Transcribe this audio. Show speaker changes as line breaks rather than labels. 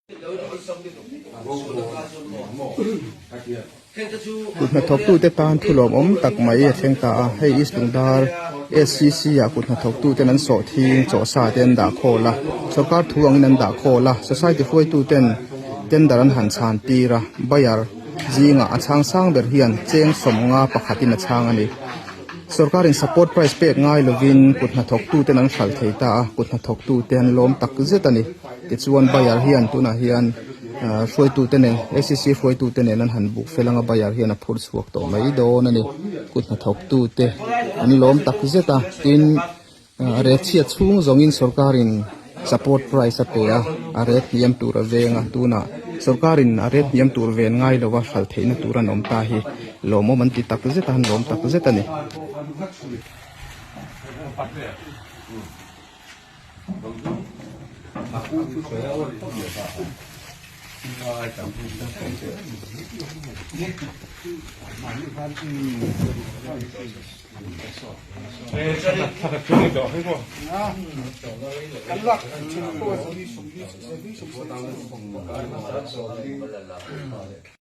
Kut hnathawktute tan thu lawmawm tak mai a thleng ta a, hei East Lungdar SCC ah kut hnathawktuten an sawh thing chaw sa te an dah khawl a, sorkar thu angin an dah khawl a, society hruaituten tender an han chhan tir a, buyer zingah a chhang sang ber hian cheng sawmnga pakhatin a chhang a ni. Sorkarin support price pek ngai lovin kut hnathawktuten an hralh thei ta a, kut hnathawktute an lawm tak zet a ni. Tichuan buyer hian tunah hian hruaitute nen acc hruaitute nen an han buk fel anga buyer hian a phur chhuak tawh mai dawn a ni. Kut hnathawktute an lawm tak zet a, tin a rek chhiat chhung zawngin sorkarin support price a pe a, a rek hniam tur a veng a, tunah sorkarin a rek hniam tur ven ngai lova hralh theihna tur an awm ta hi lawmawm an ti tak zet a, an lawm tak zet a ni.